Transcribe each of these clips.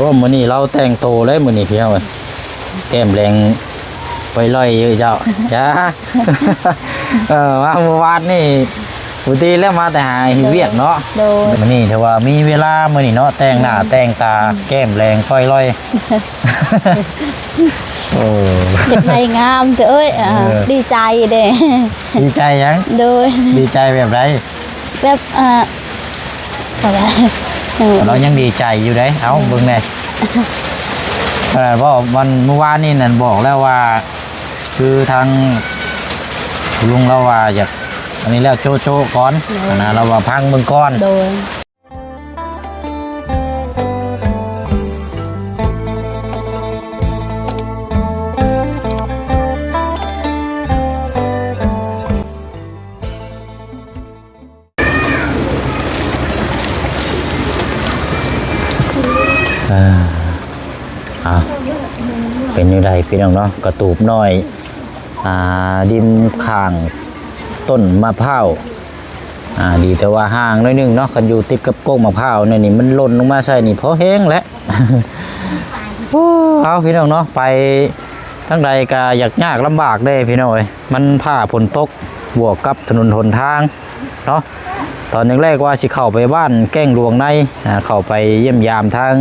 ໂອ້ ມື້ນີ້ລາວແຕ່ງໂຕເລີຍມື້ນີ້ພີ່ນ້ອງເອີຍ ແກ້ມແດງປ່ອຍລ່ອຍຢູ່ເຈົ້າ ຈ້າ ເອີ ມາມື້ວານນີ້ ປົກກະຕິແລ້ວມາແຕ່ຫາເຮັດວຽກເນາະ ໂດຍ ມື້ນີ້ຖືວ່າມີເວລາມື້ນີ້ເນາະ ແຕ່ງໜ້າແຕ່ງຕາ ແກ້ມແດງປ່ອຍລ່ອຍ ໂອ້ ຢາກໄດ້ງາມເດີ້ເອີຍ ເອີ ດີໃຈເດ້ ດີໃຈຫຍັງ? ໂດຍ ດີໃຈແບບໃດ? ແບບ ເອີ ເອີ ລາວຍັງດີໃຈຢູ່ເດ້ ເອົ້າ ເບິ່ງແດ່ ຂະໜາດເວົ້າວັນມື້ວານນີ້ນັ້ນບອກແລ້ວວ່າ ຄືທາງລຸງລາວວ່າຢາກ ອັນນີ້ແລ້ວໂຈະໆກ່ອນ ໂດຍ ອັນນັ້ນລາວວ່າຟັງເບິ່ງກ່ອນ ໂດຍ ອ່າ ເອົາ ເປັນແນວໃດພີ່ນ້ອງເນາະ ກະຕູບນ້ອຍ ອ່າ ລິມຂ້າງຕົ້ນມະພ້າວ ອ່າ ດີແຕ່ວ່າຫ່າງໜ້ອຍໜຶ່ງເນາະ ຄັນຢູ່ຕິດກັບກົກມະພ້າວແນວນີ້ ມັນຫຼົ່ນລົງມາໃສ່ນີ້ພໍແຮງແຫຼະ ໂອ້ ເອົາ ພີ່ນ້ອງເນາະ ໄປທາງໃດກະຍາກຍາກລຳບາກເດ້ພີ່ນ້ອງເອີຍ ມັນຟ້າຝົນຕົກ ບວກກັບຖະໜົນຫົນທາງເນາະ ຕອນແລກໆວ່າຊິເຂົ້າໄປບ້ານແກ້ງຫຼວງໃນ ອ່າ ເຂົ້າໄປຢ້ຽມຢາມທາງ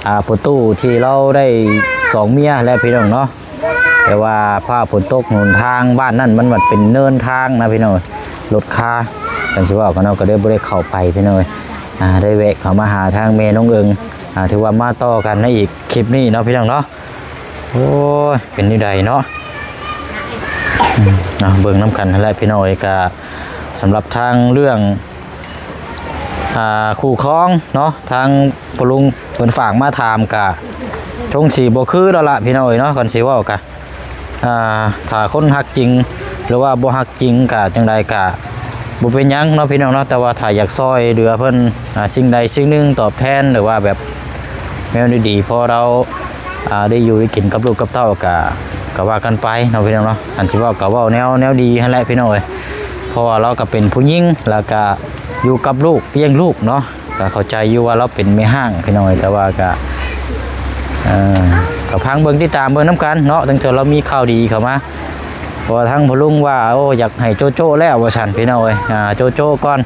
ອ່າ ພໍ່ຕູ້ທີ່ລາວໄດ້ສອງເມຍແຫຼະພີ່ນ້ອງເນາະ ແຕ່ວ່າຟ້າຝົນຕົກ ຫົນທາງບ້ານນັ້ນມັນມັດເປັນເນີນທາງນະພີ່ນ້ອງ ລົດຄາ ຄັນຊິເວົ້າກັນເນາະ ກໍເລີຍບໍ່ໄດ້ເຂົ້າໄປພີ່ນ້ອງເອີຍ ອ່າ ໄດ້ແວະເຂົ້າມາຫາທາງແມ່ນ້ອງເອີງ ອ່າ ຖືວ່າມາຕໍ່ກັນໃນອີກຄລິບນີ້ເນາະພີ່ນ້ອງເນາະ ໂອ້ຍ ເປັນແນວໃດເນາະ ອືມ ເນາະ ເບິ່ງນຳກັນຫັ້ນແຫຼະພີ່ນ້ອງເອີຍ ກະສຳລັບທາງເລື່ອງ ອ່າ ຄູ່ຄອງເນາະ ທາງພໍ່ລຸງເພິ່ນຝາກມາຖາມກະ ຊົງຊິບໍ່ຄືແລ້ວລະພີ່ນ້ອງເອີຍເນາະ ຄັນຊິເວົ້າກະ ອ່າ ຖ້າຄົນຮັກຈິງ ຫຼືວ່າບໍ່ຮັກຈິງກະຈັ່ງໃດກະບໍ່ເປັນຫຍັງເນາະພີ່ນ້ອງເນາະ ແຕ່ວ່າຖ້າຢາກຊ່ອຍເຫຼືອເພິ່ນ ອ່າ ສິ່ງໃດສິ່ງໜຶ່ງຕອບແທນ ຫຼືວ່າແບບແນວດີໆ ພໍລາວ ອ່າ ໄດ້ຢູ່ໄດ້ກິນກັບລູກກັບເຕົ້າກະ ກະວ່າກັນໄປເນາະພີ່ນ້ອງເນາະ ຄັນຊິເວົ້າກະເວົ້າແນວ ແນວດີຫັ້ນແຫຼະພີ່ນ້ອງເອີຍ ເພາະວ່າລາວກະເປັນຜູ້ຍິງ ແລ້ວກະຢູ່ກັບລູກ ລ້ຽງລູກເນາະ ກະເຂົ້າໃຈຢູ່ວ່າລາວເປັນແມ່ຮ້າງພີ່ນ້ອງເອີຍ ແຕ່ວ່າກະ ເອີ ກະຟັງເບິ່ງຕິດຕາມເບິ່ງນຳກັນເນາະ ຕັ້ງແຕ່ລາວມີຂ່າວດີເຂົ້າມາ ເພາະວ່າທາງພໍ່ລຸງວ່າ ໂອ້ ຢາກໃຫ້ໂຈະໆແລ້ວວ່າຊັ້ນພີ່ນ້ອງເອີຍ ອ່າ ໂຈະໆກ່ອນ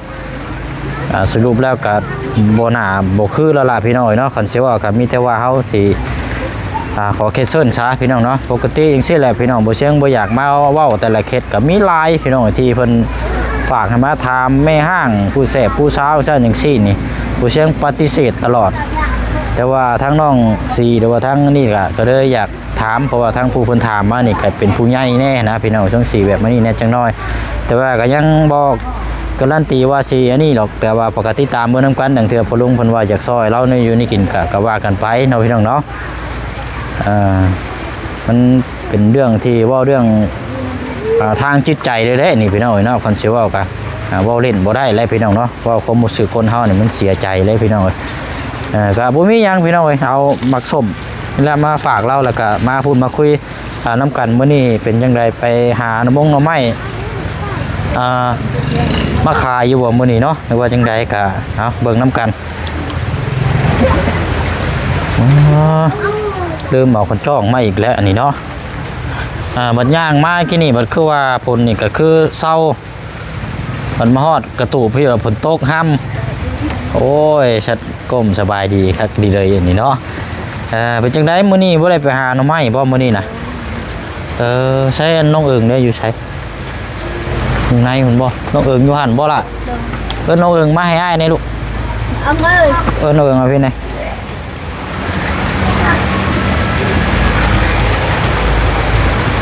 ອ່າ ສະຫຼຸບແລ້ວກະບໍ່ໜ້າບໍ່ຄືແລ້ວລະພີ່ນ້ອງເອີຍເນາະ ຄັນຊິເວົ້າກະມີແຕ່ວ່າເຮົາຊິ ອ່າ ຂໍແຄນເຊິນຊະພີ່ນ້ອງເນາະ ປົກກະຕິຈັ່ງຊີ້ແຫຼະພີ່ນ້ອງ ບໍ່ຊຽງບໍ່ຢາກມາເວົ້າແຕ່ລະເຂດ ກະມີຫຼາຍພີ່ນ້ອງທີ່ເພິ່ນຝາກໃຫ້ມາຖາມແມ່ຮ້າງຜູ້ແສບຜູ້ຊາວຊັ້ນຈັ່ງຊີ້ນີ້ ບໍ່ຊຽງປະຕິເສດຕະຫຼອດ ແຕ່ວ່າທາງນ້ອງສີ ຫຼືວ່າທາງນີ້ກະ ກະເລີຍຢາກ ຖາມ ເພາະວ່າທາງຜູ້ເພິ່ນຖາມມານີ້ກະເປັນຜູ້ໃຫຍ່ແດ່ນະພີ່ນ້ອງ ຊ່ວງສີແບບມານີ້ແດ່ຈັກໜ້ອຍ ແຕ່ວ່າກະຍັງບໍ່ກາຣັນຕີວ່າຊິອັນນີ້ດອກ ແຕ່ວ່າປະກະຕິດຕາມເບິ່ງນຳກັນ ບາງເທື່ອພໍ່ລຸງເພິ່ນວ່າຢາກຊ່ອຍລາວແນວຢູ່ແນວກິນກະ ກະວ່າກັນໄປເນາະພີ່ນ້ອງເນາະ ເອີ ມັນເປັນເລື່ອງທີ່ເວົ້າເລື່ອງ ອ່າ ທາງຈິດໃຈເລີຍແຫຼະນີ້ພີ່ນ້ອງເອີຍເນາະ ຄັນຊິເວົ້າກະ ອ່າ ເວົ້າຫຼິ້ນບໍ່ໄດ້ແຫຼະພີ່ນ້ອງເນາະ ເວົ້າຄວາມຮູ້ສຶກຄົນເຮົານີ້ມັນເສຍໃຈເລີຍພີ່ນ້ອງເອີຍ ເອີ ກະບໍ່ມີຫຍັງພີ່ນ້ອງເອີຍ ເອົາໝາກສົ້ມນີ້ແຫຼະມາຝາກລາວ ແລ້ວກະມາພູດມາຄຸຍ ອ່າ ນຳກັນ ມື້ນີ້ເປັນຈັ່ງໃດ ໄປຫາໜໍ່ມົງໜໍ່ໄມ້ ອ່າ ມາຂາຍຢູ່ບໍ່ມື້ນີ້ເນາະ ຫຼືວ່າຈັ່ງໃດ ກະເອົາເບິ່ງນຳກັນ ອໍ ລືມເອົາຄັນຈ້ອງມາອີກແລ້ວອັນນີ້ເນາະ ອ່າ ບັດຍ່າງມາກີ້ນີ້ ບັດຄືວ່າຝົນນີ້ກະຄືເຊົາ ມັນມາຮອດກະຕູບພີ້ ຝົນຕົກຮຳ ໂອ້ຍ ສັດ ກົ້ມສະບາຍດີຄັກດີເລີຍອັນນີ້ເນາະ ເອີ ເປັນຈັ່ງໃດມື້ນີ້ບໍ່ໄດ້ໄປຫາໜໍ່ໄມ້ບໍ່ມື້ນີ້ນະ ເອີ ໃສອັນນ້ອງເອີງເດ້ ຢູ່ໃສ ຢູ່ໃນພຸ້ນບໍ່ ນ້ອງເອີງຢູ່ຫັ້ນບໍ່ລະ ເອີ້ນນ້ອງເອີງມາໃຫ້ອ້າຍແດ່ລູກ ເອີ ນ້ອງເອີງມາພີ້ແດ່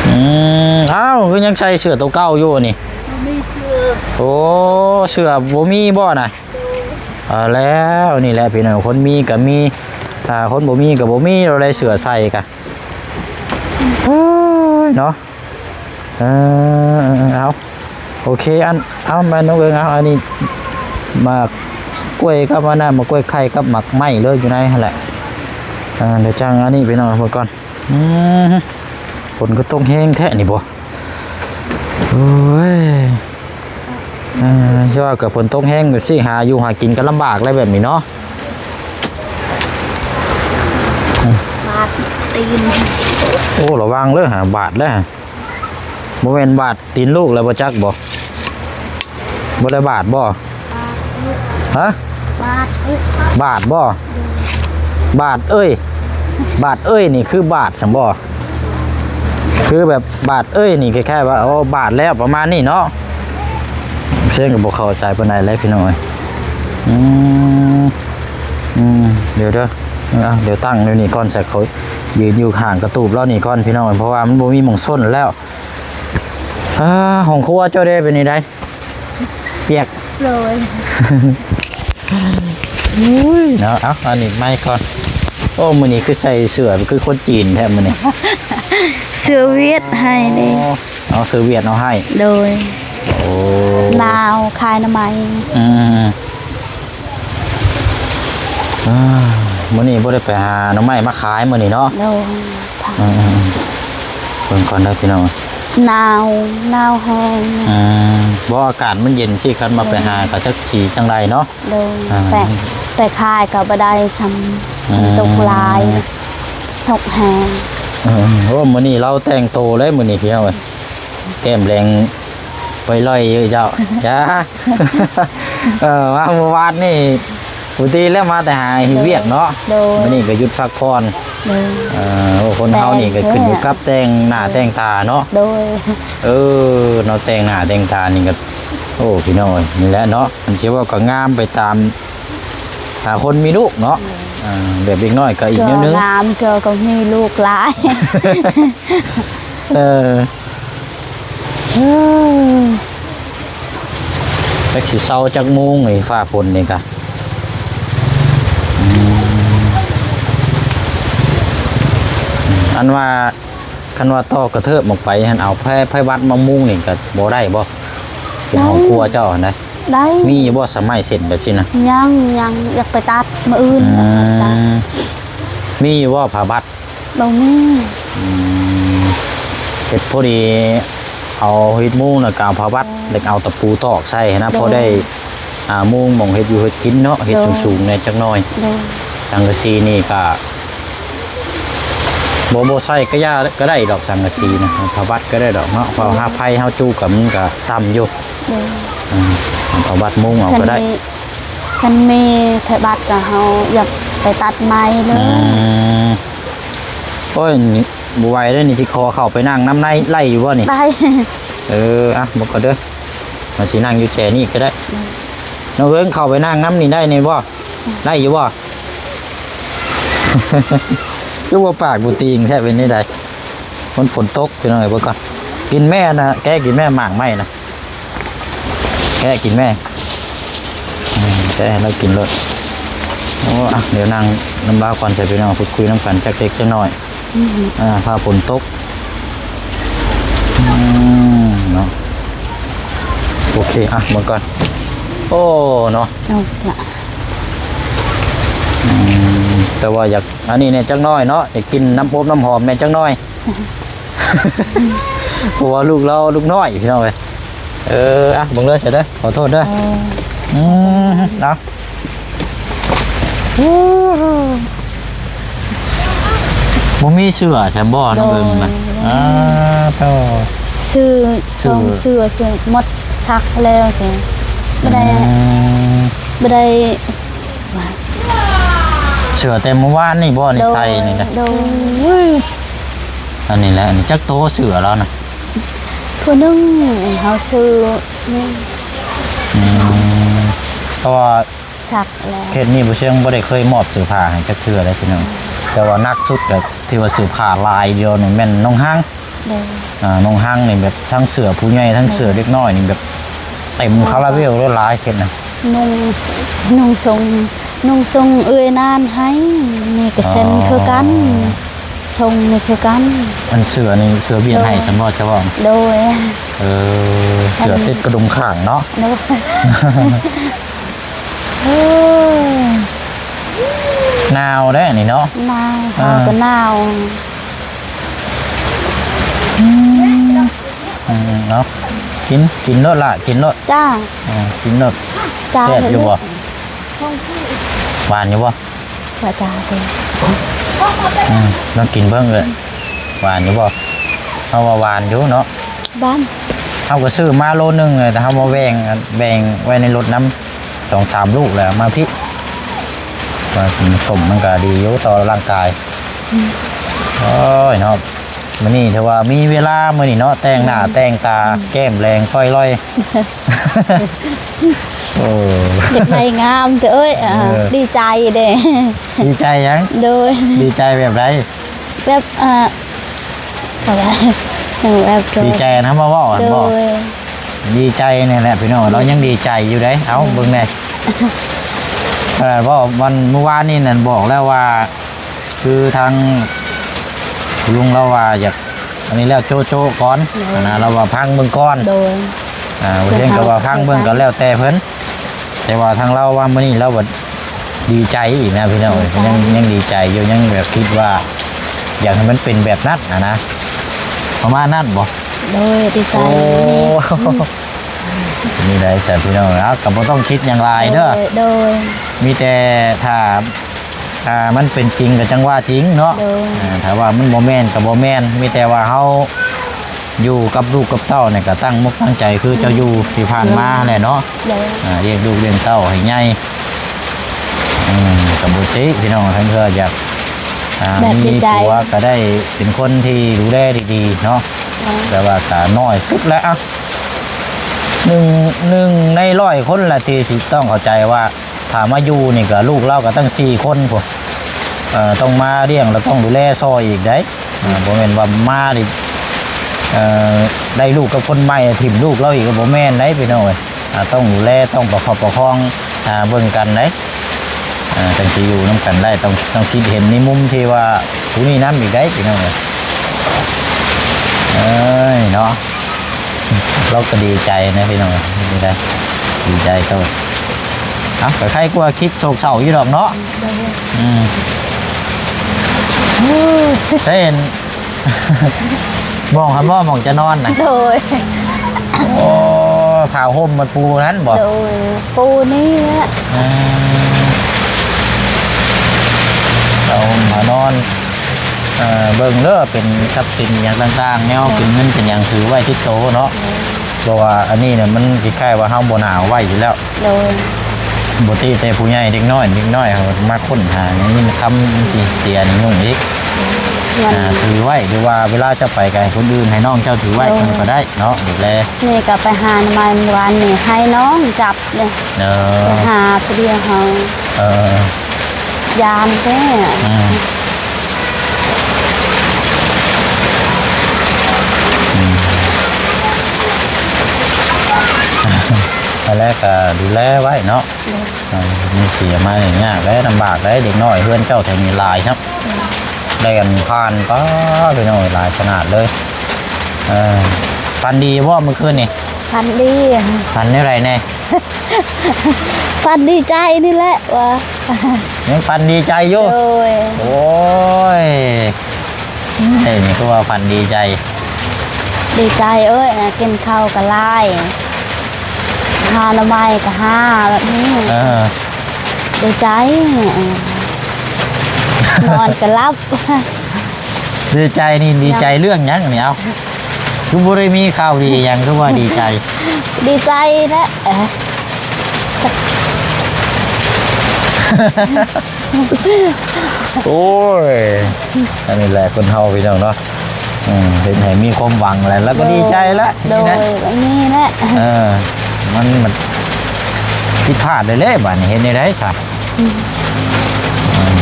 ອືມ ອ້າວ ຄືຍັງໃສ່ເສື້ອໂຕເກົ່າຢູ່ນີ້ ບໍ່ມີເສື້ອ ໂອ້ ເສື້ອບໍ່ມີບໍ່ນະ ເອົາແລ້ວ ນີ້ແຫຼະພີ່ນ້ອງ ຄົນມີກະມີ ຖ້າຄົນບໍ່ມີກະບໍ່ມີ ລະໄດ້ເສື້ອໃສ່ກະ ໂອ້ຍ ເນາະ ເອີ ເອົາ ໂອເຄ ອັນ ເອົາ ແມ່ນ້ອງເອີງ ເອົາ ອັນນີ້ ໝາກກ້ວຍກັບອັນນັ້ນ ໝາກກ້ວຍໄຂ່ກັບໝາກໄມ້ເລີຍ ຢູ່ໃນຫັ້ນແຫຼະ ເອີ ດຽວຈັ່ງອັນນີ້ພີ່ນ້ອງເບິ່ງກ່ອນ ອືມ ຝົນຄືຕົກແຮງແທ້ນີ້ບໍ່ ໂອ້ຍ ເອີ ຊິວ່າກໍຝົນຕົກແຮງ ຊິຫາຢູ່ຫາກິນກໍລຳບາກແລ້ວແບບນີ້ເນາະ ຕີນ. ໂອ້ ລະວັງເດີ້ຫາ ບາດເດີ້ຫາ. ບໍ່ແມ່ນບາດຕີນລູກແລ້ວບໍ່ຈັກບໍ່? ບໍ່ໄດ້ບາດບໍ່? ຮະ? ບາດເອີຍ ບາດບໍ່? ບາດເອີຍ ບາດເອີຍນີ້ຄືບາດຊັ້ນບໍ່? ຄືແບບບາດເອີຍນີ້ຄ້າຍໆວ່າ ໂອ້ ບາດແລ້ວ ປະມານນີ້ເນາະ. ເຊິ່ງກໍບໍ່ເຂົ້າໃຈປານໃດແຫຼະພີ່ນ້ອງເອີຍ. ອືມ ອືມ ດຽວເດີ້ ເອົາ ດຽວຕັ້ງຢູ່ນີ້ກ່ອນ ໃສ່ເຂົາຢືນຢູ່ຂ້າງກະຕູບລາວນີ້ກ່ອນພີ່ນ້ອງເອີຍ ເພາະວ່າມັນບໍ່ມີໝ່ອງຊົນແລ້ວ. ອ່າ ຫ້ອງຄົວເຈົ້າເດ ເປັນຈັ່ງໃດ? ປຽກ. ໂດຍ. ອຸ້ຍ ເນາະ ເອົາ ອັນນີ້ໄມ້ກ່ອນ. ໂອ້ ມື້ນີ້ຄືໃສ່ເສື້ອຄືຄົນຈີນແທ້ມື້ນີ້. ເສື້ອຫວຽດໃຫ້ເດ້. ອໍ ເອົາເສື້ອຫວຽດເອົາໃຫ້. ໂດຍ. ໂອ້ ໜາວ ຂາຍໜໍ່ໄມ້. ອືມ. ອ່າ ມື້ນີ້ບໍ່ໄດ້ໄປຫາໜໍ່ໄມ້ມາຂາຍມື້ນີ້ເນາະ. ໂດຍ. ເອີໆໆ ເບິ່ງກ່ອນເດີພີ່ນ້ອງ. ໜາວ ໜາວແຮງ. ອືມ ບໍ່ ອາກາດມັນເຢັນຊີ້ ຄັນວ່າໄປຫາກໍຈັກຊິຈັ່ງໃດເນາະ. ໂດຍ. ອ່າ ໄປ ໄປຂາຍກໍບໍ່ໄດ້ຊ້ຳ. ອືມ ມັນຕົກຫຼາຍ ຕົກແຮງ. ເອີ ໂອ້ ມື້ນີ້ລາວແຕ່ງໂຕເລີຍມື້ນີ້ພີ່ນ້ອງເອີຍ. ແກ້ມແດງໄປລ່ອຍຢູ່ເຈົ້າ. ຈ້າ. ເອີ ມາມື້ວານນີ້ ປົກກະຕິແລ້ວມາແຕ່ຫາເຮັດວຽກເນາະ. ໂດຍ. ມື້ນີ້ກໍຢຸດພັກຜ່ອນ. ໂດຍ. ເອີ ໂອ້ ຄົນເຮົານີ້ກໍຂຶ້ນຢູ່ກັບແຕ່ງໜ້າແຕ່ງຕາເນາະ. ໂດຍ. ເອີ ເນາະ ແຕ່ງໜ້າແຕ່ງຕານີ້ກໍ ໂອ້ ພີ່ນ້ອງເອີຍ ນີ້ແຫຼະເນາະ ມັນຊິເວົ້າກໍງາມໄປຕາມ ຫາຄົນມີລູກເນາະ. ໂດຍ. ອ່າ ແບບເດັກນ້ອຍກໍອີກແນວໜຶ່ງ ງາມ ເທື່ອກໍມີລູກຫຼາຍ. ເອີ ຈັກຊິເຊົາຈັກໂມງນີ້ ຟ້າຝົນນີ້ກະ ອືມ ອັນວ່າ ຄັນວ່າຕໍ່ກະເທີບອອກໄປຫັ້ນ ເອົາໄພ ໄພວັດມາມຸງນີ້ກໍບໍ່ໄດ້ບໍ່? ເປັນຫ້ອງຄົວເຈົ້າຫັ້ນນະ. ໄດ້. ມີຢູ່ບໍ່ສະໄໝເສັ້ນແບບຊີ້ນະ? ຍັງ ຍັງ ຢາກໄປຕັດມື້ອື່ນ. ອືມ ມີຢູ່ບໍ່ຜ້າບັດ? ບໍ່ມີ. ອືມ ເຮັດພໍດີເອົາເຮັດມຸງ ແລ້ວກໍເອົາຜ້າບັດ ແລ້ວກໍເອົາຕະປູຕອກໃສ່ຫັ້ນນະ ພໍໄດ້ ອ່າ ມຸງໝ່ອງເຮັດຢູ່ເຮັດກິນເນາະ ເຮັດສູງໆແດ່ຈັກໜ້ອຍ. ໂດຍ. ສັງກະສີນີ້ກະບໍ່ ບໍ່ໃສ່ກະຢ່າ ກະໄດ້ດອກສັງກະສີນະ ຜ້າບັດກະໄດ້ດອກເນາະ ເພາະວ່າຫາໄຟເຮົາຈູກະມັນກະຕ່ຳຢູ່. ໂດຍ. ອ່າ ເອົາຜ້າບັດມຸງເອົາກະໄດ້. ຄັນມີ ຄັນມີຜ້າບັດກະເຮົາຢາກໄປຕັດໃໝ່ເລີຍ. ອືມ ໂອ້ຍ ນີ້ບໍ່ໄຫວເດ້ນີ້ ຊິຂໍເຂົ້າໄປນັ່ງນຳໃນໄດ້ຢູ່ບໍ່ນີ້? ໄດ້. ເອີ ອ່ະ ເບິ່ງກ່ອນເດີ ວ່າຊິນັ່ງຢູ່ແຈນີ້ກໍໄດ້. ອືມ ນ້ອງເອີງ ເຂົ້າໄປນັ່ງນຳນີ້ໄດ້ນີ້ບໍ່? ໄດ້ຢູ່ບໍ່? ຄືວ່າປາກບໍ່ຕີງແທ້ ເປັນແນວໃດ? ມັນຝົນຕົກ ພີ່ນ້ອງເອີຍ ເບິ່ງກ່ອນ. ກິນແມ່ນະ ແກະກິນແມ່ ໝາກໄມ້ນະ ແກະກິນແມ່. ອືມ ແກະໃຫ້ລາວກິນໂລດ. ໂອ້ ອ່ະ ດຽວນັ່ງນຳລາວກ່ອນ ໃສ່ພີ່ນ້ອງ ພູດຄຸຍນຳກັນຈັກເລັກຈັກນ້ອຍ. ອືມ ອ່າ ຟ້າຝົນຕົກ. ອືມ ເນາະ ໂອເຄ ອ່ະ ເບິ່ງກ່ອນ. ໂອ້ ເນາະ ເອົາລະ. ອືມ ແຕ່ວ່າຢາກອັນນີ້ແດ່ຈັກໜ້ອຍເນາະ ຢາກກິນນ້ຳອົບນ້ຳຫອມແດ່ຈັກໜ້ອຍ ເພາະວ່າລູກລາວ ລູກນ້ອຍ ພີ່ນ້ອງເອີຍ. ເອີ ອ່ະ ເບິ່ງເດີ ເຊີເດີ ຂໍໂທດເດີ. ເອີ ອືມ ເອົາ ບໍ່ມີເສື້ອຊັ້ນບໍ່? ໂດຍ ນ້ອງເອີງນະ. ອ່າ ໂທ້ ຊື້ ສອງເສື້ອ ສອງເສື້ອ ໝົດ ຊັກແລ້ວຈ້ະ ບໍ່ໄດ້ ອືມ ບໍ່ໄດ້ ເສື້ອແຕ່ມື້ວານນີ້ບໍ່? ນີ້ໃສ່ນີ້ນະ. ໂດຍ ໂອ້ຍ ອັນນີ້ແຫຼະ ອັນນີ້ຈັກໂຕເສື້ອລາວນະ? ຜູ້ໜຶ່ງເຮົາຊື້ນີ້. ອືມ ເພາະວ່າຊັກແລ້ວ ເຂດນີ້ບໍ່ເຊີງບໍ່ໄດ້ເຄີຍມອບເສື້ອຜ້າໃຫ້ຈັກເທື່ອເດ້ພີ່ນ້ອງ. ແຕ່ວ່າໜັກສຸດກໍທີ່ວ່າເສື້ອຜ້າລາຍດຽວນີ້ແມ່ນນ້ອງຮັງ. ໂດຍ ອ່າ ນ້ອງຮັງນີ້ແບບທັງເສື້ອຜູ້ໃຫຍ່ ທັງເສື້ອເດັກນ້ອຍນີ້ແບບເຕັມຄາລາເບວເລີຍ ຫຼາຍເຂດນະ. ນຸ່ງ ນຸ່ງຊົງ ນຸ່ງຊົງເອື້ອຍນານໃຫ້ ນີ້ກໍເຊັ່ນຄືກັນ. ອໍ ຊົງນີ້ຄືກັນ. ອັນເສື້ອນີ້ເສື້ອບຽນໃຫ້ຊັ້ນບໍ່ ຈະເວົ້າ? ໂດຍ. ເອີ ເສື້ອຕິດກະດຸມຂ້າງເນາະ. ໂດຍ. ເອີ ໜາວເດ້ນີ້ເນາະ. ໜາວ ອ່າ ເຮົາກໍໜາວ. ອືມ ອືມ ເອົາ ກິນ ກິນໂລດລະ ກິນໂລດ. ຈ້າ ເອີ ກິນໂລດ. ຈ້າ ແຊບຢູ່ບໍ່? ຫວານຢູ່ບໍ່? ວ່າຈ້າເດ້. ອືມ ລອງກິນເບິ່ງເອີຍ ຫວານຢູ່ບໍ່? ເຮົາວ່າຫວານຢູ່ເນາະ ຫວານ. ເຮົາກໍຊື້ມາໂລໜຶ່ງເລີຍ ແຕ່ເຮົາມາແບ່ງ ແບ່ງໄວ້ໃນລົດນຳ ສອງສາມລູກແລ້ວມາພີ້ ວ່າກິນສົ້ມມັນກໍດີຢູ່ຕໍ່ຮ່າງກາຍ. ອືມ ໂອ້ຍເນາະ ມື້ນີ້ຖືວ່າມີເວລາມື້ນີ້ເນາະ ແຕ່ງໜ້າ ອືມ ແຕ່ງຕາ ອືມ ແກ້ມແດງ ປ້ອຍລ່ອຍ. ໂອ້ ຢາກໄດ້ງາມເດີເອີຍ ເອີ ດີໃຈເດ້. ດີໃຈຫຍັງ? ໂດຍ ດີໃຈແບບໃດ? ແບບ ເອີ ເຂົາວ່າ ເອີ ແບບ ດີໃຈນຳມາເວົ້າຫັ້ນບໍ? ໂດຍ ດີໃຈນີ້ແຫຼະພີ່ນ້ອງ ລາວຍັງດີໃຈຢູ່ເດ້. ເອົາ ເບິ່ງແດ່ ຂະໜາດເວົ້າວັນມື້ວານນີ້ນັ້ນ ບອກແລ້ວວ່າ ຄືທາງລຸງລາວວ່າຢາກ ອັນນີ້ແລ້ວໂຈະໆກ່ອນ ໂດຍ ຫັ້ນນະ ລາວວ່າຟັງເບິ່ງກ່ອນ ໂດຍ ອ່າ ບໍ່ເຖິງກໍວ່າຟັງເບິ່ງກໍແລ້ວແຕ່ເພິ່ນ ແຕ່ວ່າທາງລາວວ່າມື້ນີ້ລາວບັດດີໃຈອີກນະພີ່ນ້ອງ ດີໃຈ ຍັງ ຍັງດີໃຈຢູ່ ຍັງແບບຄິດວ່າຢາກໃຫ້ມັນເປັນແບບນັ້ນຫັ້ນນະ ປະມານນັ້ນບໍ? ໂດຍ ດີໃຈ ໂອ້ ນີ້ ອືມ ນີ້ໄດ໋ຊັ້ນພີ່ນ້ອງ ເອົາ ກໍບໍ່ຕ້ອງຄິດຫຍັງຫຼາຍເດີ ໂດຍ ໂດຍ ມີແຕ່ຖ້າ ອ່າ ມັນເປັນຈິງກໍຈັ່ງວ່າຈິງເນາະ ໂດຍ ອ່າ ຖ້າວ່າມັນບໍ່ແມ່ນກໍບໍ່ແມ່ນ ມີແຕ່ວ່າເຮົາຢູ່ກັບລູກກັບເຕົ້ານີ້ກໍຕັ້ງມົກຕັ້ງໃຈຄືເຈົ້າຢູ່ ອືມ ທີ່ຜ່ານມາແຫຼະເນາະ ໂດຍ ອ່າ ລ້ຽງລູກລ້ຽງເຕົ້າໃຫ້ໃຫຍ່ ອືມ ກໍບໍ່ຕິພີ່ນ້ອງ ຄັນເທື່ອຢາກ ອ່າ ມີຜົວກໍໄດ້ເປັນຄົນທີ່ດູແລດີໆເນາະ ໂດຍ ແຕ່ວ່າກໍໜ້ອຍສຸດແຫຼະ ອ່ະ ໜຶ່ງ ໜຶ່ງໃນຮ້ອຍຄົນລະທີ່ຊິຕ້ອງເຂົ້າໃຈວ່າ ຖ້າມາຢູ່ນີ້ກໍລູກລາວກໍຕັ້ງສີ່ຄົນພຸ້ນ ເອີ ຕ້ອງມາລ້ຽງ ແລ້ວຕ້ອງດູແລຊ່ອຍອີກໄດ໋ ເອີ ບໍ່ແມ່ນວ່າມານີ້ ເອີ ໄດ້ລູກກັບຄົນໃໝ່ ຖິ້ມລູກລາວອີກກໍບໍ່ແມ່ນໄດ໋ພີ່ນ້ອງເອີຍ ອ່າ ຕ້ອງດູແລ ຕ້ອງປະຄັບປະຄອງ ອ່າ ເບິ່ງກັນໄດ໋ ອ່າ ຈັ່ງຊິຢູ່ນຳກັນໄດ້ ຕ້ອງ ຕ້ອງຄິດເຫັນໃນມຸມທີ່ວ່າຜູ້ນີ້ນຳອີກໄດ໋ພີ່ນ້ອງເອີຍ ເອີຍເນາະ. ລາວກໍດີໃຈນະພີ່ນ້ອງ ດີໃຈ ດີໃຈໂຕ ເອົ້າ ກໍໄຄກວ່າຄິດໂສກເສົ້າຢູ່ດອກເນາະ ໂດຍ ອືມ ເຫັນ ໝ່ອງຫັ້ນບໍ່ ໝ່ອງຈະນອນນະ ໂດຍ ໂອ້ ຜ້າຫົ່ມມັນປູນັ້ນບໍ່ ໂດຍ ປູນີ້ແຫຼະ ອືມ ຜ້າຫົ່ມຜ້ານອນ ເອີ ເບິ່ງເດີ ເປັນຊັບສິນອີ່ຫຍັງຕ່າງໆ ແນວເປັນເງິນເປັນຫຍັງຖືໄວ້ຕິດໂຕເນາະ ໂດຍ ເພາະວ່າອັນນີ້ນະ ມັນຄ້າຍໆວ່າເຮົາບໍ່ໜ້າເອົາໄວ້ຢູ່ແລ້ວ ໂດຍ ບໍ່ຕິແຕ່ຜູ້ໃຫຍ່ ເດັກນ້ອຍ ເດັກນ້ອຍເຮົາມາຄົ້ນຫາເງິນຄຳ ມັນຊິເສຍນີ້ຫຍຸ້ງອີກ ມັນ ອ່າ ຖືໄວ້ ຫຼືວ່າເວລາເຈົ້າໄປກໍໃຫ້ຄົນອື່ນ ໃຫ້ນ້ອງເຈົ້າຖືໄວ້ ໂດຍ ມັນກໍໄດ້ເນາະ ດູແລ ນີ້ກໍໄປຫາໜໍ່ໄມ້ມື້ວານນີ້ ໃຫ້ນ້ອງຈັບ ເອີ ໄປຫາຜູ້ດຽວເຮົາ ເອີ ຢ້ານແທ້ ອືມ ອືມ ຫັ້ນແຫຼະ ກໍດູແລໄວ້ເນາະ ໂດຍ ເອີ ມັນເສຍມາຍາກແຫຼະ ລຳບາກແຫຼະ ເດັກນ້ອຍເຮືອນເຈົ້າແຖວນີ້ຫຼາຍເນາະ ໂດຍ ໄດ້ກັນຜ່ານ ປ້າ ພີ່ນ້ອງ ຫຼາຍຂະໜາດເລີຍ ເອີ ຝັນດີບໍ່ມື້ຄືນນີ້? ຝັນດີ ຝັນແນວໃດແດ່? ຝັນດີໃຈນີ້ແຫຼະວ່າ ຍັງຝັນດີໃຈຢູ່ ໂດຍ ໂອ້ຍ ເອີ ນີ້ຄືວ່າຝັນດີໃຈ ດີໃຈເອີຍ ກິນເຂົ້າກໍຫຼາຍ ຫາໜໍ່ໄມ້ກໍຫາ ແບບນີ້ ເອີ ດີໃຈ ນອນກໍຫຼັບ ດີໃຈນີ້ ດີໃຈເລື່ອງຫຍັງນີ້? ເອົ້າ ຄືບໍ່ໄດ້ມີຂ່າວດີຫຍັງ ຄືວ່າດີໃຈ? ດີໃຈແຫຼະ ໂອ້ຍ ອັນນີ້ແຫຼະຄົນເຮົາພີ່ນ້ອງເນາະ ອືມ ເຮັດໃຫ້ມີຄວາມຫວັງແຫຼະ ແລ້ວກໍດີໃຈແຫຼະ ໂດຍ ນີ້ແຫຼະ ເອີ ມັນ ມັນຜິດພາດເລີຍເດ້ ບາດນີ້ເຮັດແນວໃດຊະ? ອືມ ອືມ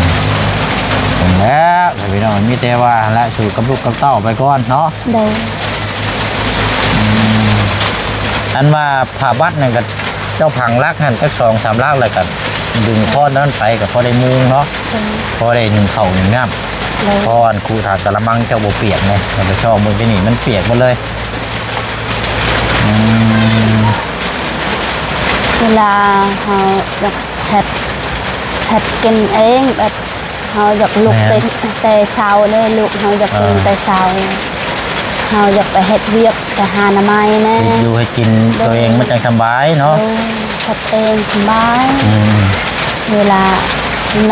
ນັ້ນແຫຼະພີ່ນ້ອງ ມີແຕ່ວ່າຫັ້ນແຫຼະ ສູ້ກັບລູກກັບເຕົ້າໄປກ່ອນເນາະ ໂດຍ ອືມ ອັນວ່າຜ້າບັດນັ້ນກໍ ເຈົ້າຝັງຫຼັກຫັ້ນຈັກສອງສາມຫຼັກ ແລ້ວກໍດຶງຄ້ອນນັ້ນໄປ ກໍພໍໄດ້ມຸງເນາະ ໂດຍ ພໍໄດ້ໜຶ້ງເຂົ້າໜຶ້ງນ້ຳ ໂດຍ ເພາະອັນຄຸຖາດກະລະມັງເຈົ້າບໍ່ປຽກໄງ ເຮົາໄປຊອກເບິ່ງທີ່ນີ້ມັນປຽກໝົດເລີຍ ອືມ ເວລາເຮົາຢາກເຮັດ ເຮັດກິນເອງ ແບບ ເຮົາຢາກລຸກ ແມ່ນ ແຕ່ ແຕ່ເຊົ້າເດ້ ລູກເຮົາຢາກ ເອີ ຕື່ນແຕ່ເຊົ້າ ເຮົາຢາກໄປເຮັດວຽກ ໄປຫາໜໍ່ໄມ້ແດ່ ເຮັດຢູ່ເຮັດກິນ ໂດຍ ຕົວເອງມັນຈັ່ງສຳບາຍເນາະ ໂດຍ ເຮັດເອງສຳບາຍ ອືມ ເວລາ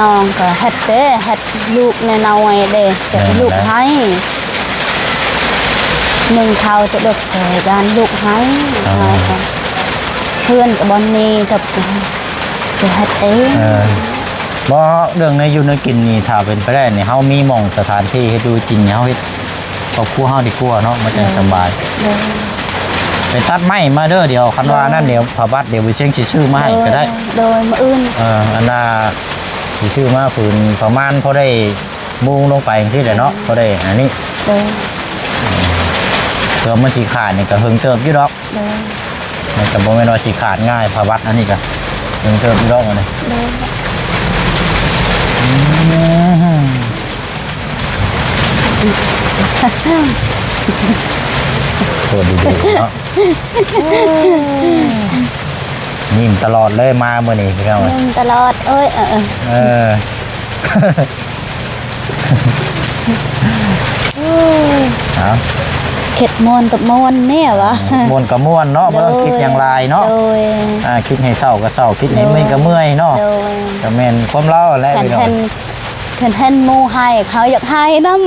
ນ້ອງກໍເຮັດເດ້ ເຮັດລູກນ້ອຍໆເດ້ ແຕ່ ແມ່ນແຫຼະ ລູກໄຫ້ ໜຶ່ງເຂົ້າຈະເດັກ ແຕ່ຢ້ານລູກໄຫ້ ອ່າ ເຮົາກໍ ເຮືອນກໍບໍ່ມີ ກໍຈະເຮັດເອງ ເອີ ບໍ່ ເລື່ອງແນວຢູ່ແນວກິນນີ້ ຖ້າເປັນໄປໄດ້ນີ້ ເຮົາມີໝ່ອງສະຖານທີ່ເຮັດຢູ່ກິນນີ້ ເຮົາເຮັດ ຄອບຄົວເຮົາດີກວ່າເນາະ ມັນຈັ່ງສະບາຍ ໂດຍ ໂດຍ ໄປຕັດໄມ້ມາເດີ ດຽວຄັນວ່ານັ້ນ ໂດຍ ດຽວພາວັດ ດຽວບຸຍຊຽງຊິຊື້ມາໃຫ້ກໍໄດ້ ໂດຍ ໂດຍ ມື້ອື່ນ ເອີ ອັນນ່າ ຊິຊື້ມາຜືນປະມານພໍໄດ້ມຸງລົງໄປຈັ່ງຊີ້ແຫຼະເນາະ ໂດຍ ພໍໄດ້ອັນນີ້ ໂດຍ ເພື່ອມັນຊິຂາດນີ້ກໍເຫິງເຕີບຢູ່ດອກ ໂດຍ ມັນກໍບໍ່ແມ່ນວ່າຊິຂາດງ່າຍ ພາວັດອັນນີ້ກໍເຖິງເຕີບຢູ່ດອກອັນນີ້ ໂດຍ ອືມ ໂຄດດີໆເນາະ ຍິ້ມຕະຫຼອດເລີຍມາມື້ນີ້ພີ່ນ້ອງ ຍິ້ມຕະຫຼອດ ໂອ້ຍ ເອີ ເອີ ເອີ. ເອົາ ຄິດມ່ວນກໍມ່ວນແນ່ວະ ມ່ວນກໍມ່ວນເນາະ ບໍ່ຕ້ອງຄິດຫຍັງຫຼາຍເນາະ ໂດຍ ອ່າ ຄິດໃຫ້ເສົ້າກໍເສົ້າ ຄິດໃຫ້ເມື່ອຍກໍເມື່ອຍເນາະ ໂດຍ ກໍແມ່ນຄວາມລາວແຫຼະ ຄັນເຫັນ ຄັນເຫັນໝູ່ໄຫ້ ເຮົາຢາກໄຫ້ນຳ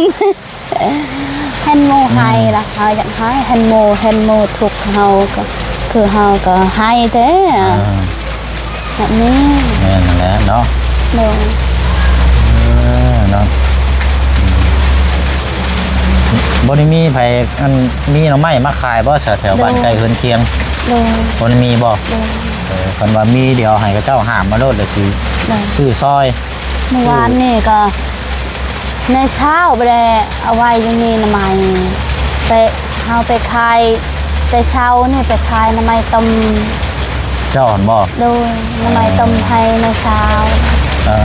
ເຫັນໝູ່ໄຫ້ລະ ເຮົາຢາກໄຫ້ ເຫັນໝູ່ ເຫັນໝູ່ທຸກ ເຮົາກໍ ຄືເຮົາກໍໄຫ້ແທ້ ອ່າ ແບບນີ້ ແມ່ນແຫຼະເນາະ ໂດຍ ເອີ ເນາະ ບໍ່ໄດ້ມີໃຜ ອັນ ມີໜໍ່ໄມ້ມາຂາຍບໍ່ ແຖວບ້ານໃກ້ເຮືອນຄຽງ ໂດຍ ບໍ່ໄດ້ມີບໍ່ ໂດຍ ເອີ ຄັນວ່າມີ ດຽວໃຫ້ເຂົາເຈົ້າຫາມມາໂລດ ແລ້ວຊິ ໂດຍ ຊື້ຊອຍ ມື້ວານນີ້ກໍ ໃນເຊົ້າບໍ່ໄດ້ເອົາໄວ້ຢູ່ນີ້ ໜໍ່ໄມ້ ໄປ ເຮົາໄປຂາຍແຕ່ເຊົ້ານີ້ ໄປຂາຍໜໍ່ໄມ້ຕົ້ມ ເຈົ້າຫັ້ນບໍ່ ໂດຍ ໜໍ່ໄມ້ຕົ້ມໃຫ້ແມ່ສາວ ເອີ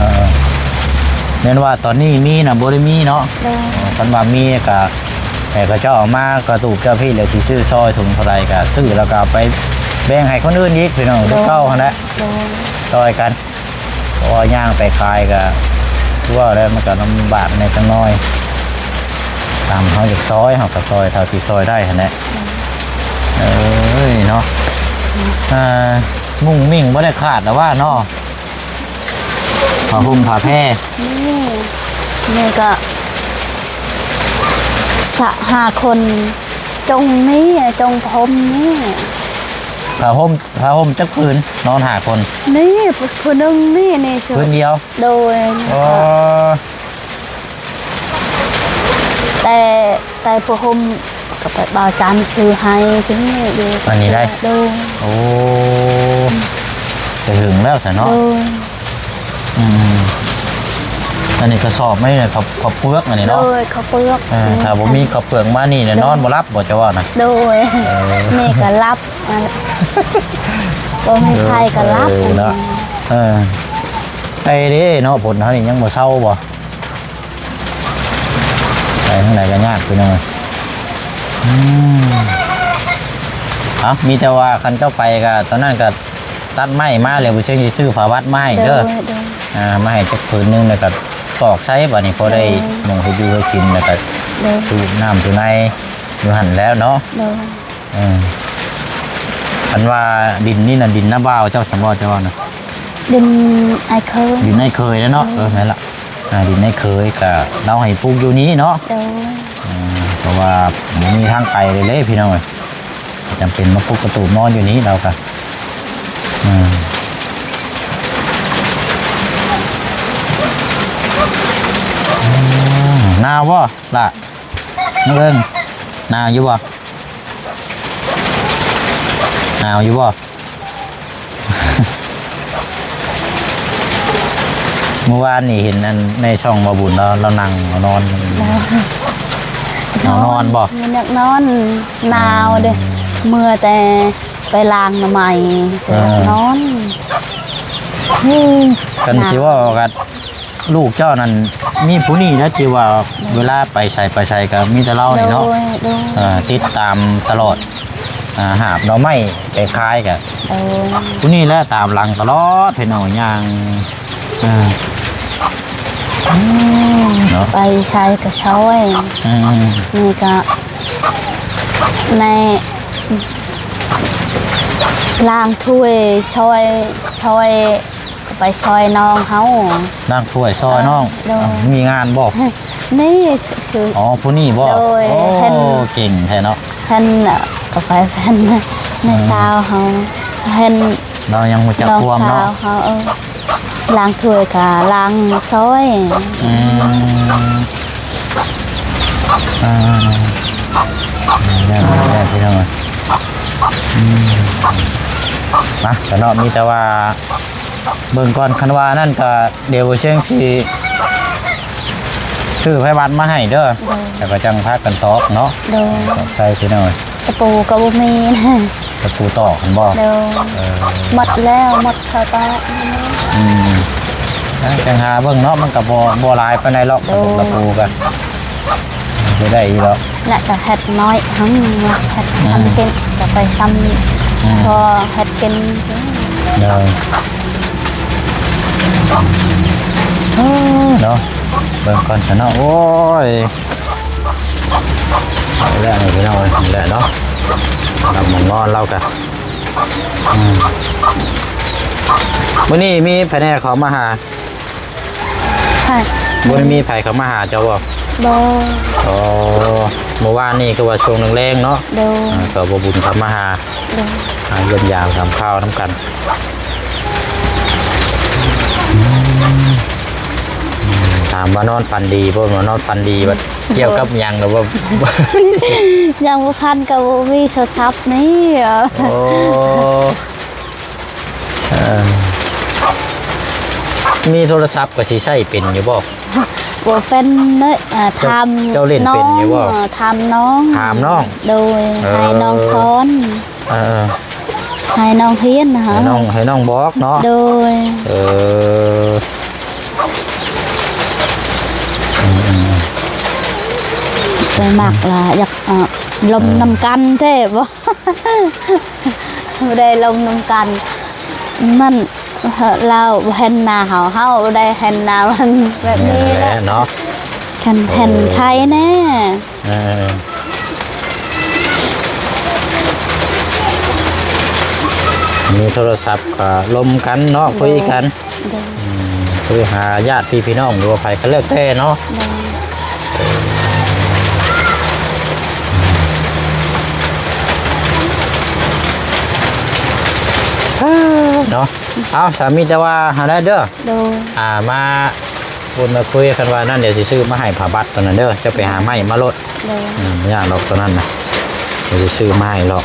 ແມ່ນວ່າຕອນນີ້ມີນະ ບໍ່ໄດ້ມີເນາະ ໂດຍ ຄັນວ່າມີກະໃຫ້ເຂົາເຈົ້າເອົາມາກະຕູບເຈົ້າພີ້ ແລ້ວຊິຊື້ຊອຍ ຖົງເທົ່າໃດກະຊື້ ແລ້ວກະເອົາໄປແບ່ງໃຫ້ຄົນອື່ນອີກ ພີ່ນ້ອງ ໂດຍ ຄືເກົ່າຫັ້ນແຫຼະ ໂດຍ ຊ່ອຍກັນ. ເພາະວ່າຍ່າງໄປຂາຍກະຄືວ່າແຫຼະ ມັນກະລຳບາກແດ່ຈັກໜ້ອຍ ຕາມເຮົາຢາກຊ່ອຍ ເຮົາກະຊ່ອຍເທົ່າທີ່ຊ່ອຍໄດ້ຫັ້ນແຫຼະ ເອີຍເນາະ ອ່າ ມຸ້ງມິ້ງບໍ່ໄດ້ຂາດແລ້ວວ່າເນາະ ຜ້າຫົ່ມຜ້າແພ ນີ້ ນີ້ກະສະ ຫ້າຄົນ ຈົ່ງນີ້ ຈົ່ງພົມນີ້ ຜ້າຫົ່ມ ຜ້າຫົ່ມຈັກຜືນ ນອນຫ້າຄົນ ນີ້ ຜືນໜຶ່ງນີ້ ນີ້ ຜືນດຽວ ໂດຍ ອໍ ແຕ່ ແຕ່ຜ້າຫົ່ມກໍໄປ ບ່າວຈັນຊື້ໃຫ້ ອັນນີ້ໄດ້ ໂດຍ ໂອ້ ແຕ່ຫຶງແລ້ວຊະເນາະ ໂດຍ ອືມ ອັນນີ້ກະສອບໄມ້ ເຂົ້າ ເຂົ້າເປືອກອັນນີ້ເນາະ ໂດຍ ເຂົ້າເປືອກ ເອີ ຖ້າບໍ່ມີເຂົ້າເປືອກມານີ້ ໂດຍ ນອນບໍ່ຫຼັບບໍ່ ເຈົ້າວ່ານະ ໂດຍ ເອີ ແມ່ກໍຫຼັບ ບໍ່ມີໃຜກໍຫຼັບ ເອີ ເນາະ ເອີ ໄປເດ້ເນາະ ຝົນເຮົານີ້ຍັງບໍ່ເຊົາບໍ່ ໄປທາງໃດກໍຍາກ ພີ່ນ້ອງ ອືມ ເອົາ ມີແຕ່ວ່າຄັນເຈົ້າໄປກໍ ຕອນນັ້ນກໍຕັດໄມ້ມາແລ້ວ ບຸຍຊຽງຊິຊື້ຜ້າວັດມາໃຫ້ເດີ ໂດຍ ໂດຍ ອ່າ ມາໃຫ້ຈັກຜືນໜຶ່ງ ແລ້ວກໍຕອກໃສ່ ບາດນີ້ພໍໄດ້ ໂດຍ ມຸງເຮັດຢູ່ເຮັດກິນ ແລ້ວກໍ ໂດຍ ສູບນ້ຳສູບໃນຢູ່ຫັ້ນແຫຼະເນາະ ໂດຍ ເອີ ຄັນວ່າດິນນີ້ນະ ດິນນ້າບ່າວເຈົ້າຊັ້ນບໍ່ ເຈົ້າວ່ານະ ດິນອ້າຍເຂີຍ ດິນອ້າຍເຂີຍແຫຼະເນາະ ໂດຍ ເອີ ແມ່ນລະ ອ່າ ດິນອ້າຍເຂີຍກະລາວໃຫ້ປູກຢູ່ນີ້ເນາະ ໂດຍ ອ່າ ເພາະວ່າບໍ່ມີທາງໄປເລີຍເດ້ ພີ່ນ້ອງເອີຍ ຈຳເປັນມາປຸກກະຕູບນອນຢູ່ນີ້ລາວກະ ອ່າ ໜາວບໍ່ລະ ນ້ອງເອີງ ໜາວຢູ່ບໍ່? ໜາວຢູ່ບໍ່? ມື້ວານນີ້ເຫັນອັນໃນຊ່ອງບ່າວບຸນລາວ ລາວນັ່ງລາວນອນ ລາວນອນບໍ່? ມັນຢາກນອນ ໜາວເດ້ ອືມ ເມື່ອແຕ່ໄປລ້າງໜໍ່ໄມ້ ເອີ ຢາກນອນ ຄັນຊິເວົ້າກັນ ລູກເຈົ້ານັ້ນມີຜູ້ນີ້ນະ ທີ່ວ່າເວລາໄປໃສໄປໃສກໍມີແຕ່ລາວນີ້ເນາະ ໂດຍ ໂດຍ ເອີ ຕິດຕາມຕະຫຼອດ ອ່າ ຫາບໜໍ່ໄມ້ໄປຂາຍກໍ ໂດຍ ຜູ້ນີ້ແຫຼະຕາມຫຼັງຕະຫຼອດ ເພິ່ນເອົາຍ່າງ ເອີ ອືມ ເນາະ ໄປໃສກໍຊ່ອຍ ອືມ ນີ້ກໍໃນລ້າງຖ້ວຍ ຊ່ອຍ ຊ່ອຍ ໄປຊ່ອຍນ້ອງເຮົາ ລ້າງຖ້ວຍຊ່ອຍນ້ອງ. ໂດຍ. ມີງານບໍ່? ນີ້ຊື່ ອໍ ຜູ້ນີ້ບໍ່? ໂດຍ. ໂອ້ ເຫັນ ເກັ່ງແທ້ເນາະ. ເຫັນກາແຟ ເຫັນແມ່ສາວເຮົາ ເຫັນ ລາວຍັງຮູ້ຈັກຄວາມເນາະ ນ້ອງສາວເຮົາ ເອີ ລ້າງຖ້ວຍກະລ້າງຊ່ອຍ. ອືມ ອ່າ ແມ່ນໆ ພີ່ນ້ອງ. ອືມ ມາຊະເນາະ ມີແຕ່ວ່າເບິ່ງກ່ອນ ຄັນວ່ານັ້ນກະ ດຽວບໍ່ຊຽງຊິຊື້ໄພວັດມາໃຫ້ເດີ ໂດຍ ແລ້ວກໍຈັ່ງພາກັນຕອກເນາະ. ໂດຍ. ຂອບໃຈພີ່ນ້ອງ. ຕະປູກໍບໍ່ມີນະ ຕະປູຕອກຫັ້ນບໍ່? ໂດຍ. ເອີ ໝົດແລ້ວ ໝົດເຂົ້າຕອກ. ອືມ ຈັ່ງຫາເບິ່ງເນາະ ມັນກໍບໍ່ ບໍ່ຫຼາຍປານໃດຫຼອກ. ໂດຍ. ຕະປູກໍຊິໄດ້ຢູ່ດອກ ແລະກໍເຮັດນ້ອຍ ເຮົາເຮັດ ອືມ ຊ້ຳເກັນ ກໍໄປຊ້ຳ ອືມ ພໍເຮັດເກັນ. ໂດຍ. ເອີ ເນາະ ເບິ່ງກ່ອນຊະເນາະ. ໂອ້ຍ ແລ້ວນີ້ພີ່ນ້ອງເອີຍ ນີ້ແຫຼະເນາະ ຮັບໝອງນອນລາວກະ ອືມ ມື້ນີ້ມີໃຜແດ່ເຂົ້າມາຫາ? ໃຜ? ບໍ່ໄດ້ມີໃຜເຂົ້າມາຫາເຈົ້າບໍ່? ບໍ່. ອໍ ເມື່ອວານນີ້ຄືວ່າຊ່ວງແລງໆເນາະ. ໂດຍ. ອ່າ ກໍບໍ່ບຸນເຂົ້າມາຫາ ໂດຍ ອ່າ ຢ້ຽມຢາມຖາມຂ່າວນຳກັນ. ອືມ ຖາມວ່ານອນຝັນດີບໍ່? ວ່ານອນຝັນດີບັດ ກ່ຽວກັບຫຍັງ ຫຼືວ່າ ຍັງບໍ່ພັນ ກໍບໍ່ມີໂທລະສັບນີ້. ໂອ້ ເອີ ມີໂທລະສັບກໍຊິໃຊ້ເປັນຢູ່ບໍ່? ບໍ່ເປັນເລີຍ. ອ່າ ເຈົ້າ ຖາມ ເຈົ້າຫຼິ້ນເປັນຢູ່ບໍ່? ຖາມນ້ອງ ຖາມນ້ອງ. ໂດຍ. ເອີ ໃຫ້ນ້ອງສອນ. ເອີ ໃຫ້ນ້ອງຮຽນນະ ໃຫ້ນ້ອງ ໃຫ້ນ້ອງບອກເນາະ. ໂດຍ. ເອີ ອືມໆ ໄປມັກລະ ຢາກ ເອີ ລົມ ເອີ ນຳກັນແທ້ບໍ່? ບໍ່ໄດ້ລົມນຳກັນ ມັນ ລາວບໍ່ເຫັນໜ້າເຮົາ ເຮົາບໍ່ໄດ້ເຫັນໜ້າມັນ ແບບນີ້ແຫຼະເນາະ. ຄັນເຫັນໃຄແນ່. ເອີ ມີໂທລະສັບກໍລົມກັນເນາະ ໂດຍ ຄຸຍກັນ. ໂດຍ. ອືມ ໂທຫາຍາດພີ່ ພີ່ນ້ອງ ຫຼືວ່າໃຜກໍແລ້ວແຕ່ເນາະ. ໂດຍ. ເອີ ເນາະ ເອົາ ສາມີແຕ່ວ່າຫັ້ນແຫຼະເດີ. ໂດຍ. ອ່າ ມາ ຄົນມາຄຸຍ ຄັນວ່ານັ້ນ ດຽວຊິຊື້ມາໃຫ້ ຜ້າບັດຕົວນັ້ນເດີ ເຈົ້າໄປຫາໄມ້ມາໂລດ. ໂດຍ. ອືມ ບໍ່ຍາກດອກຕົວນັ້ນນະ ດຽວຊິຊື້ມາໃຫ້ດອກ.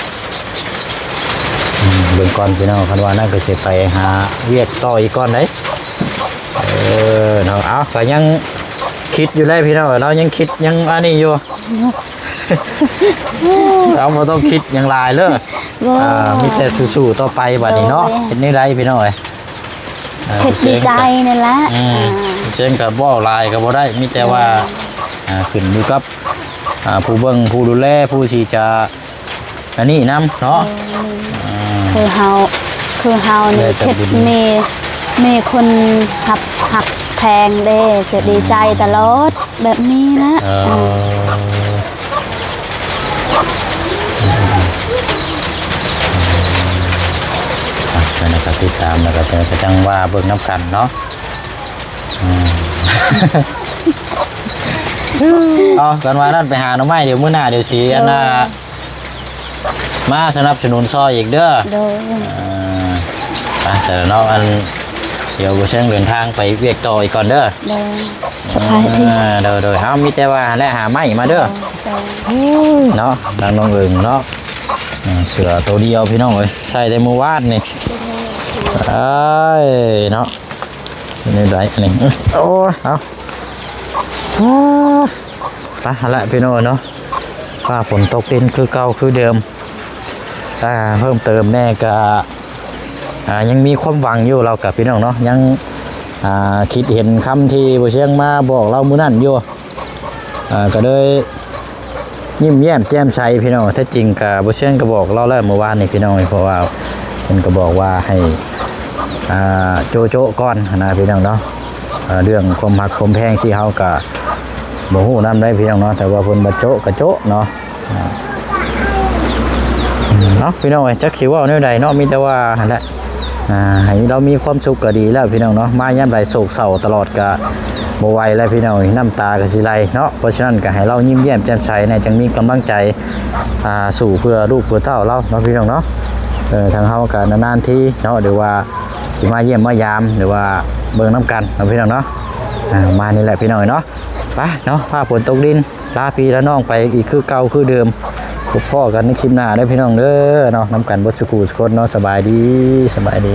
ອືມ ເບິ່ງກ່ອນພີ່ນ້ອງ ຄັນວ່ານັ້ນກໍຊິໄປຫາວຽກຕໍ່ອີກກ່ອນເດ້. ເອີ ເນາະ ເອົາ ກໍຍັງຄິດຢູ່ແຫຼະພີ່ນ້ອງ ລາວຍັງຄິດ ຍັງອັນນີ້ຢູ່. ເຮົາບໍ່ຕ້ອງຄິດຫຍັງຫຼາຍເດີ. ບໍ່ ອ່າ ມີແຕ່ສູ້ໆຕໍ່ໄປບັດນີ້ເນາະ. ໂດຍ. ເຮັດແນວໃດພີ່ນ້ອງເອີຍ? ເຮັດດີໃຈນີ້ແຫຼະ. ອືມ ອ່າ ເຊິ່ງກໍເວົ້າຫຼາຍກໍບໍ່ໄດ້ ມີແຕ່ວ່າ ໂດຍ ອ່າ ຂຶ້ນຢູ່ກັບ ອ່າ ຜູ້ເບິ່ງ ຜູ້ດູແລ ຜູ້ທີ່ຈະ ອັນນີ້ນຳເນາະ. ໂດຍ. ອ່າ ຄືເຮົາ ຄືເຮົານີ້ຄິດມີ ມີຄົນຮັບ ຮັກແພງເດ້ ຈະດີໃຈຕະຫຼອດ ແບບນີ້ນະ. ເອີ ເອີ ອ່ະ ແລ້ວກໍຕິດຕາມ ແລ້ວກໍ ແລ້ວກໍຈັ່ງວ່າເບິ່ງນຳກັນເນາະ. ອືມ ເອົາ ກັນວ່ານັ້ນ ໄປຫາໜໍ່ໄມ້ ດຽວມື້ໜ້າ ດຽວຊິ ໂດຍ ອັນນ່າ ມາສະໜັບສະໜູນຊ່ອຍອີກເດີ. ໂດຍ. ອ່າ ໄປ ແຕ່ເນາະ ອັນ ດຽວບໍ່ເຊີງເດີນທາງໄປວຽກຕໍ່ອີກກ່ອນເດີ. ໂດຍ. ສະບາຍດີ. ອ່າ ໂດຍໆ ເຮົາມີແຕ່ວ່າຫັ້ນແຫຼະ ຫາໄມ້ມາເດີ. ໂດຍ. ເນາະ ທາງນ້ອງເອີງເນາະ ເສື້ອໂຕດຽວ ພີ່ນ້ອງເອີຍ ໃສ່ແຕ່ມື້ວານນີ້. ໂດຍ. ໄອ້ເນາະ ເປັນແນວໃດອັນນີ້? ໂອ້ຍ ເອົາ ໄປຫັ້ນແຫຼະ ພີ່ນ້ອງເນາະ. ຟ້າຝົນຕົກດິນຄືເກົ່າຄືເດີມ. ອ່າ ເພີ່ມເຕີມແດ່ກະ ອ່າ ຍັງມີຄວາມຫວັງຢູ່ ລາວກະ ພີ່ນ້ອງເນາະ ຍັງ ອ່າ ຄິດເຫັນຄຳທີ່ບໍ່ຊຽງມາບອກລາວມື້ນັ້ນຢູ່. ອ່າ ກະເລີຍຍິ້ມແຍ້ມແຈ່ມໃສ ພີ່ນ້ອງ. ແທ້ຈິງກະບໍ່ຊຽງກະບອກລາວແລ້ວມື້ວານນີ້ ພີ່ນ້ອງ ເພາະວ່າເພິ່ນກະບອກວ່າໃຫ້ ອ່າ ໂຈະໆກ່ອນຫັ້ນນະ ພີ່ນ້ອງເນາະ. ເລື່ອງຄວາມຮັກຄວາມແພງຊີ້ເຮົາກະບໍ່ຮູ້ນຳໃດ໋ ພີ່ນ້ອງເນາະ ແຕ່ວ່າເພິ່ນວ່າໂຈະກະໂຈະເນາະ. ເນາະ ພີ່ນ້ອງເອີຍ ຈັກຊິເວົ້າແນວໃດເນາະ ມີແຕ່ວ່າຫັ້ນແຫຼະ ອ່າ ໃຫ້ລາວມີຄວາມສຸກກໍດີແລ້ວພີ່ນ້ອງເນາະ ມາຍາມໃດໂສກເສົ້າຕະຫຼອດກໍບໍ່ໄຫວແລ້ວພີ່ນ້ອງ ນ້ຳຕາກໍຊິໄຫຼເນາະ. ເພາະສະນັ້ນກໍໃຫ້ລາວຍິ້ມແຍ້ມແຈ່ມໃສແດ່ ຈັ່ງມີກຳລັງໃຈ ອ່າ ສູ້ເພື່ອລູກເພື່ອເຕົ້າລາວເນາະພີ່ນ້ອງເນາະ. ເອີ ທາງເຮົາກໍນານໆທີເນາະ ຫຼືວ່າຊິມາຢ້ຽມມາຢາມ ຫຼືວ່າເບິ່ງນຳກັນເນາະພີ່ນ້ອງເນາະ. ອ່າ ມານີ້ແຫຼະພີ່ນ້ອງເນາະ ໄປເນາະ ຟ້າຝົນຕົກດິນ ລາພີ່ລານ້ອງໄປອີກຄືເກົ່າຄືເດີມ. ພົບພໍ້ກັນໃນຄລິບໜ້າເດີພີ່ນ້ອງເດີເນາະ ນຳກັນເບິດສູ່ຄູ່ສູ່ຄົນເນາະ. ສະບາຍດີ ສະບາຍດີ.